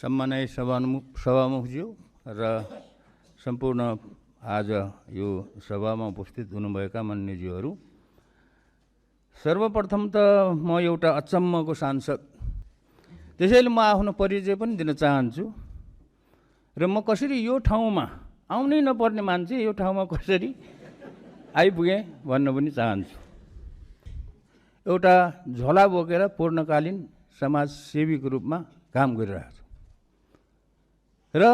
सम्माननीय सभामुखज्यू र सम्पूर्ण आज यो सभामा उपस्थित हुनुभएका मान्यज्यूहरू, सर्वप्रथम त म एउटा अचम्मको सांसद, त्यसैले म आफ्नो परिचय पनि दिन चाहन्छु र म कसरी यो ठाउँमा आउनै नपर्ने मान्छे यो ठाउँमा कसरी आइपुगेँ भन्न पनि चाहन्छु। एउटा झोला बोकेर पूर्णकालीन समाजसेवीको रूपमा काम गरिरहेको छु र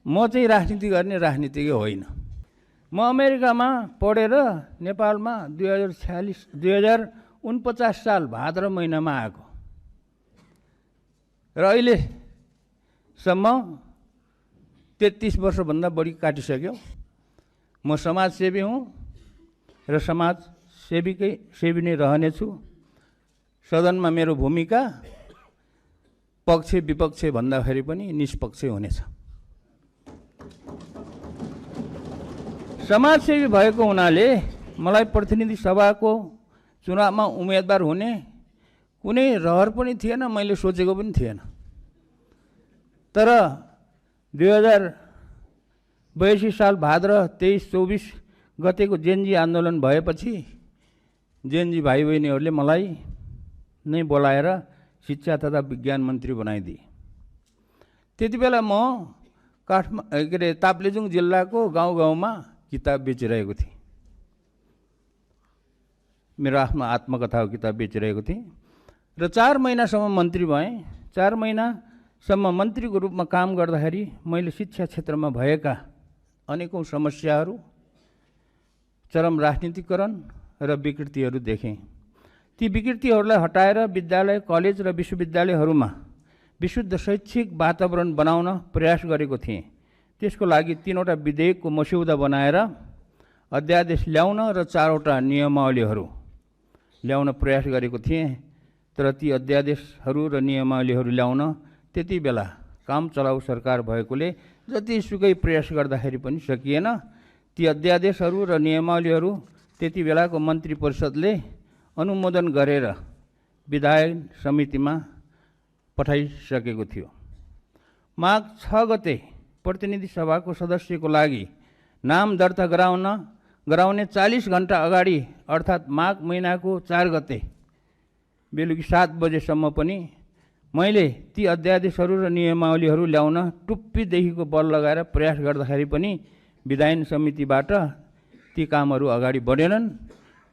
म चाहिँ राजनीति गर्ने राजनीतिज्ञ होइन। म अमेरिकामा पढेर नेपालमा 2049 साल भाद्र महिनामा आएको र अहिलेसम्म 33 वर्षभन्दा बढी काटिसक्यो। म समाजसेवी हुँ र सेवी नै रहनेछु। सदनमा मेरो भूमिका पक्ष विपक्ष भन्दाखेरि पनि निष्पक्ष हुनेछ। समाजसेवी भएको हुनाले मलाई प्रतिनिधि सभाको चुनावमा उम्मेदवार हुने कुनै रहर पनि थिएन, मैले सोचेको पनि थिएन। तर 2082 साल भाद्र 23-24 गतेको जेनजी आन्दोलन भएपछि जेनजी भाइ बहिनीहरूले मलाई नै बोलाएर शिक्षा तथा विज्ञान मन्त्री बनाइदिए। त्यति बेला म ताप्लेजुङ जिल्लाको गाउँ गाउँमा किताब बेचिरहेको थिएँ। मेरो आफ्नो आत्मकथाको किताब बेचिरहेको थिएँ र 4 महिनासम्म मन्त्री भएँ। 4 महिनासम्म मन्त्रीको रूपमा काम गर्दाखेरि मैले शिक्षा क्षेत्रमा भएका अनेकौँ समस्याहरू, चरम राजनीतिकरण र विकृतिहरू देखेँ। ती विकृतिहरूलाई हटाएर विद्यालय, कलेज र विश्वविद्यालयहरूमा विशुद्ध शैक्षिक वातावरण बनाउन प्रयास गरेको थिएँ। त्यसको लागि 3वटा विधेयकको मस्यौदा बनाएर अध्यादेश ल्याउन र 4वटा नियमावलीहरू ल्याउन प्रयास गरेको थिएँ। तर ती अध्यादेशहरू र नियमावलीहरू ल्याउन त्यति बेला काम चलाउ सरकार भएकोले जतिसुकै प्रयास गर्दाखेरि पनि सकिएन। ती अध्यादेशहरू र नियमावलीहरू त्यति बेलाको मन्त्री परिषदले अनुमोदन गरेर विधायन समितिमा पठाइसकेको थियो। माघ 6 गते प्रतिनिधि सभाको सदस्यको लागि नाम दर्ता गराउने 40 घण्टा अगाडि अर्थात् माघ महिनाको 4 गते बेलुकी 7 बजेसम्म पनि मैले ती अध्यादेशहरू र नियमावलीहरू ल्याउन टुप्पीदेखिको बल लगाएर प्रयास गर्दाखेरि पनि विधायन समितिबाट ती कामहरू अगाडि बढेनन्।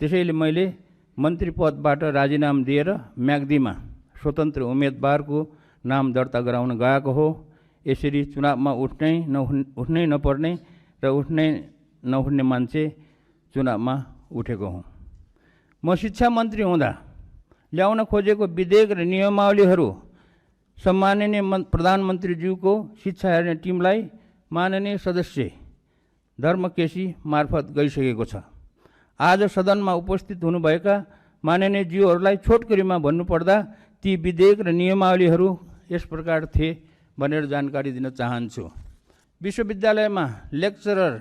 त्यसैले मैले मन्त्री पदबाट राजीनामा दिएर म्याग्दीमा स्वतन्त्र उम्मेदवारको नाम दर्ता गराउन गएको हो। यसरी चुनावमा उठ्नै नपर्ने र उठ्नै नहुने मान्छे चुनावमा उठेको हुँ। म शिक्षा मन्त्री हुँदा ल्याउन खोजेको विधेयक र नियमावलीहरू सम्माननीय प्रधानमन्त्रीज्यूको शिक्षा हेर्ने टिमलाई माननीय सदस्य धर्मकेशी मार्फत गइसकेको छ। आज सदनमा उपस्थित हुनुभएका माननीय ज्यूहरूलाई छोटकरीमा भन्नुपर्दा ती विधेयक र नियमावलीहरू यस प्रकार थिए भनेर जानकारी दिन चाहन्छु। विश्वविद्यालयमा लेक्चरर,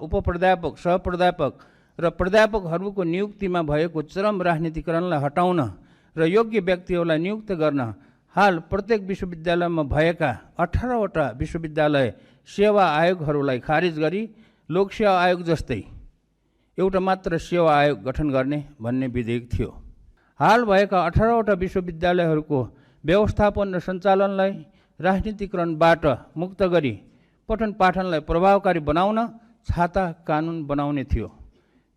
उपप्राध्यापक, सहप्राध्यापक र प्राध्यापकहरूको नियुक्तिमा भएको चरम राजनीतिकरणलाई हटाउन र योग्य व्यक्तिहरूलाई नियुक्त गर्न हाल प्रत्येक विश्वविद्यालयमा भएका 18वटा विश्वविद्यालय सेवा आयोगहरूलाई खारिज गरी लोकसेवा आयोग जस्तै एउटा मात्र सेवा आयोग गठन गर्ने भन्ने विधेयक थियो। हाल भएका 18वटा विश्वविद्यालयहरूको व्यवस्थापन र सञ्चालनलाई राजनीतिकरणबाट मुक्त गरी पठन पाठनलाई प्रभावकारी बनाउन छाता कानुन बनाउने थियो।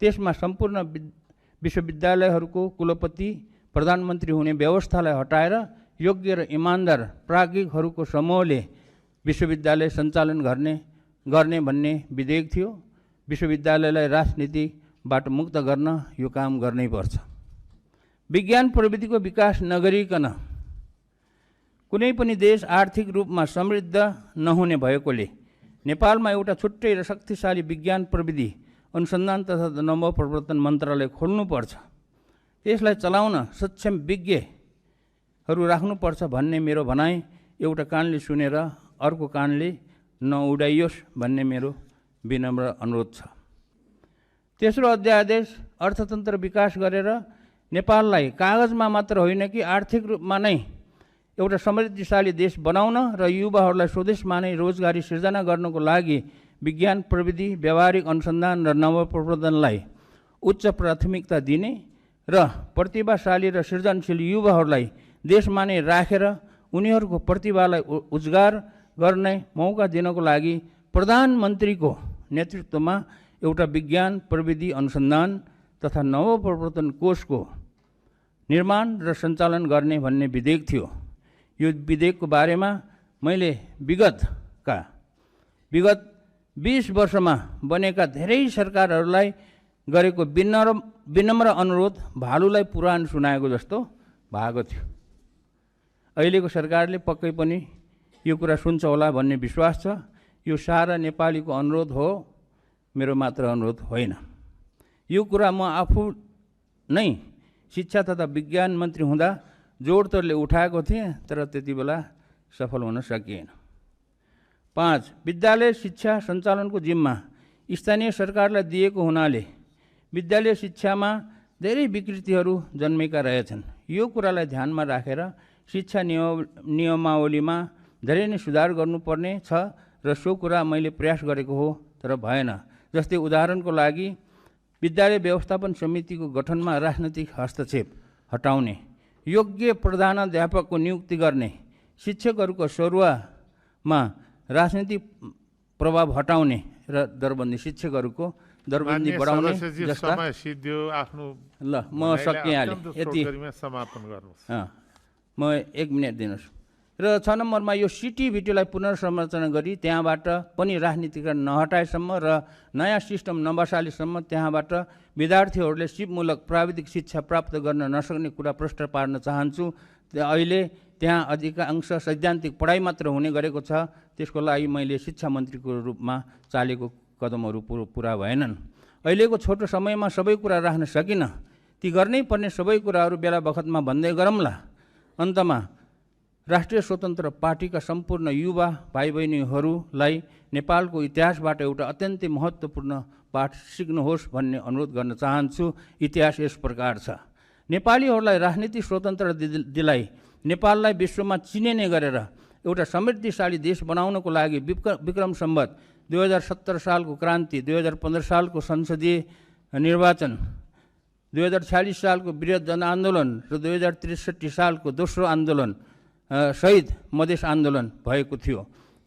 त्यसमा सम्पूर्ण विश्वविद्यालयहरूको कुलपति, प्रधानमन्त्री हुने व्यवस्थालाई हटाएर योग्य र इमान्दार प्राज्ञिकहरूको समूहले विश्वविद्यालय सञ्चालन गर्ने भन्ने विधेयक थियो। विश्वविद्यालयलाई राजनीतिबाट मुक्त गर्न यो काम गर्नै पर्छ। विज्ञान प्रविधिको विकास नगरिकन कुनै पनि देश आर्थिक रूपमा समृद्ध नहुने भएकोले नेपालमा एउटा छुट्टै र शक्तिशाली विज्ञान प्रविधि अनुसन्धान तथा नवप्रवर्तन मन्त्रालय खोल्नुपर्छ। यसलाई चलाउन सक्षम विज्ञहरू राख्नुपर्छ भन्ने मेरो भनाइ एउटा कानले सुनेर अर्को कानले नउडाइयोस् भन्ने मेरो विनम्र अनुरोध छ। तेस्रो अध्यादेश अर्थतन्त्र विकास गरेर नेपाललाई कागजमा मात्र होइन कि आर्थिक रूपमा नै एउटा समृद्धिशाली देश बनाउन र युवाहरूलाई स्वदेशमा नै रोजगारी सिर्जना गर्नको लागि विज्ञान प्रविधि व्यावहारिक अनुसन्धान र नवप्रवर्धनलाई उच्च प्राथमिकता दिने र प्रतिभाशाली र सृजनशील युवाहरूलाई देशमा नै राखेर उनीहरूको प्रतिभालाई उजागर गर्ने मौका दिनको लागि प्रधानमन्त्रीको नेतृत्वमा एउटा विज्ञान प्रविधि अनुसन्धान तथा नवप्रवर्धन कोषको निर्माण र सञ्चालन गर्ने भन्ने विधेयक थियो। यो विधेयकको बारेमा मैले विगत 20 वर्षमा बनेका धेरै सरकारहरूलाई गरेको विनम्र अनुरोध भालुलाई पुराण सुनाएको जस्तो भएको थियो। अहिलेको सरकारले पक्कै पनि यो कुरा सुन्छ होला भन्ने विश्वास छ। यो सारा नेपालीको अनुरोध हो, मेरो मात्र अनुरोध होइन। यो कुरा म आफू नै शिक्षा तथा विज्ञान मन्त्री हुँदा जोडतोडले उठाएको थिएँ, तर त्यति बेला सफल हुन सकिएन। 5. विद्यालय शिक्षा सञ्चालनको जिम्मा स्थानीय सरकारलाई दिएको हुनाले विद्यालय शिक्षामा धेरै विकृतिहरू जन्मेका रहेछन्। यो कुरालाई ध्यानमा राखेर शिक्षा नियमावलीमा धेरै नै सुधार गर्नुपर्ने छ र सो कुरा मैले प्रयास गरेको हो, तर भएन। जस्तै उदाहरणको लागि विद्यालय व्यवस्थापन समितिको गठनमा राजनैतिक हस्तक्षेप हटाउने, योग्य प्रधानाध्यापकको नियुक्ति गर्ने, शिक्षकहरूको सरुवामा राजनीतिक प्रभाव हटाउने र दरबन्दी शिक्षकहरूको दरबन्दी बढाउने जस्ता। ल म सकिहालेँ, यति समापन गर्नुहोस्। म 1 मिनट दिनुहोस्। र 6 नम्बरमा यो सिटिभिटीलाई पुनर्संरचना गरी त्यहाँबाट पनि राजनीतिकरण नहटाएसम्म र नयाँ सिस्टम नबसालेसम्म त्यहाँबाट विद्यार्थीहरूले सिपमूलक प्राविधिक शिक्षा प्राप्त गर्न नसक्ने कुरा प्रष्ट पार्न चाहन्छु। अहिले त्यहाँ अधिकांश सैद्धान्तिक पढाइ मात्र हुने गरेको छ। त्यसको लागि मैले शिक्षा मन्त्रीको रूपमा चालेको कदमहरू पुरा भएनन्। अहिलेको छोटो समयमा सबै कुरा राख्न सकिनँ। ती गर्नै पर्ने सबै कुराहरू बेला बखतमा भन्दै गरौँला। अन्तमा राष्ट्रिय स्वतन्त्र पार्टीका सम्पूर्ण युवा भाइ बहिनीहरूलाई नेपालको इतिहासबाट एउटा अत्यन्तै महत्त्वपूर्ण पाठ सिक्नुहोस् भन्ने अनुरोध गर्न चाहन्छु। इतिहास यस प्रकार छ। नेपालीहरूलाई राजनीतिक स्वतन्त्र दिलाई नेपाललाई विश्वमा चिनिने गरेर एउटा समृद्धिशाली देश बनाउनको लागि विक्रम सम्वत 2070 सालको क्रान्ति, 2015 सालको संसदीय निर्वाचन, 2046 सालको वृहत जनआन्दोलन र 2063 सालको दोस्रो आन्दोलन शहीद मधेस आन्दोलन भएको थियो।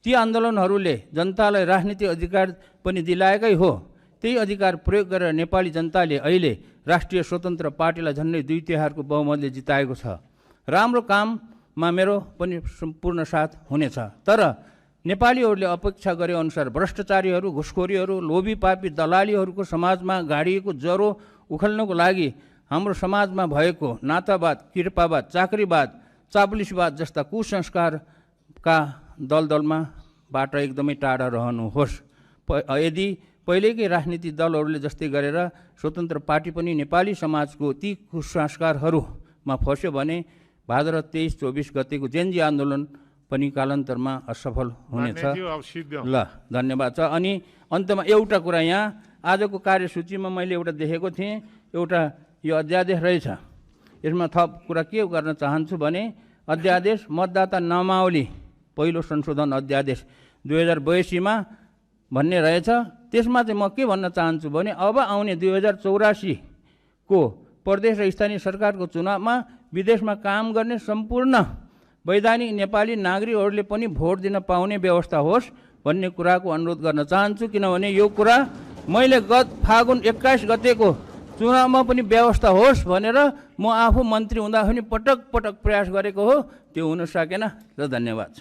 ती आन्दोलनहरूले जनतालाई राजनीतिक अधिकार पनि दिलाएकै हो। त्यही अधिकार प्रयोग गरेर नेपाली जनताले अहिले राष्ट्रिय स्वतन्त्र पार्टीलाई झन्डै 2/3 बहुमतले जिताएको छ। राम्रो काममा मेरो पनि सम्पूर्ण साथ हुनेछ। तर नेपालीहरूले अपेक्षा गरे अनुसार भ्रष्टाचारीहरू, घुसखोरीहरू, लोभी पापी दलालीहरूको समाजमा गाडिएको ज्वरो उखल्नको लागि हाम्रो समाजमा भएको नातावाद, कृपावाद, चाकरीवाद, चाबुलिसवाद जस्ता कुसंस्कारका दलदलमाबाट एकदमै टाढा रहनुहोस्। यदि पहिलेकै राजनीतिक दलहरूले जस्तै गरेर स्वतन्त्र पार्टी पनि नेपाली समाजको ती कुसंस्कारहरूमा फस्यो भने भाद्र 23-24 गतेको जेनजी आन्दोलन पनि कालान्तरमा असफल हुनेछ। ल धन्यवाद छ। अनि अन्तमा एउटा कुरा, यहाँ आजको कार्यसूचीमा मैले एउटा देखेको थिएँ, एउटा यो अध्यादेश रहेछ। यसमा थप कुरा के गर्न चाहन्छु भने अध्यादेश मतदाता नामावली पहिलो संशोधन अध्यादेश 2082 भन्ने रहेछ। त्यसमा चाहिँ म के भन्न चाहन्छु भने अब आउने 2084 को प्रदेश र स्थानीय सरकारको चुनावमा विदेशमा काम गर्ने सम्पूर्ण वैधानिक नेपाली नागरिकहरूले पनि भोट दिन पाउने व्यवस्था होस् भन्ने कुराको अनुरोध गर्न चाहन्छु। किनभने यो कुरा मैले गत फागुन 21 गतेको चुनावमा पनि व्यवस्था होस् भनेर म आफू मन्त्री हुँदा पनि पटक पटक प्रयास गरेको हो, त्यो हुन सकेन। र धन्यवाद।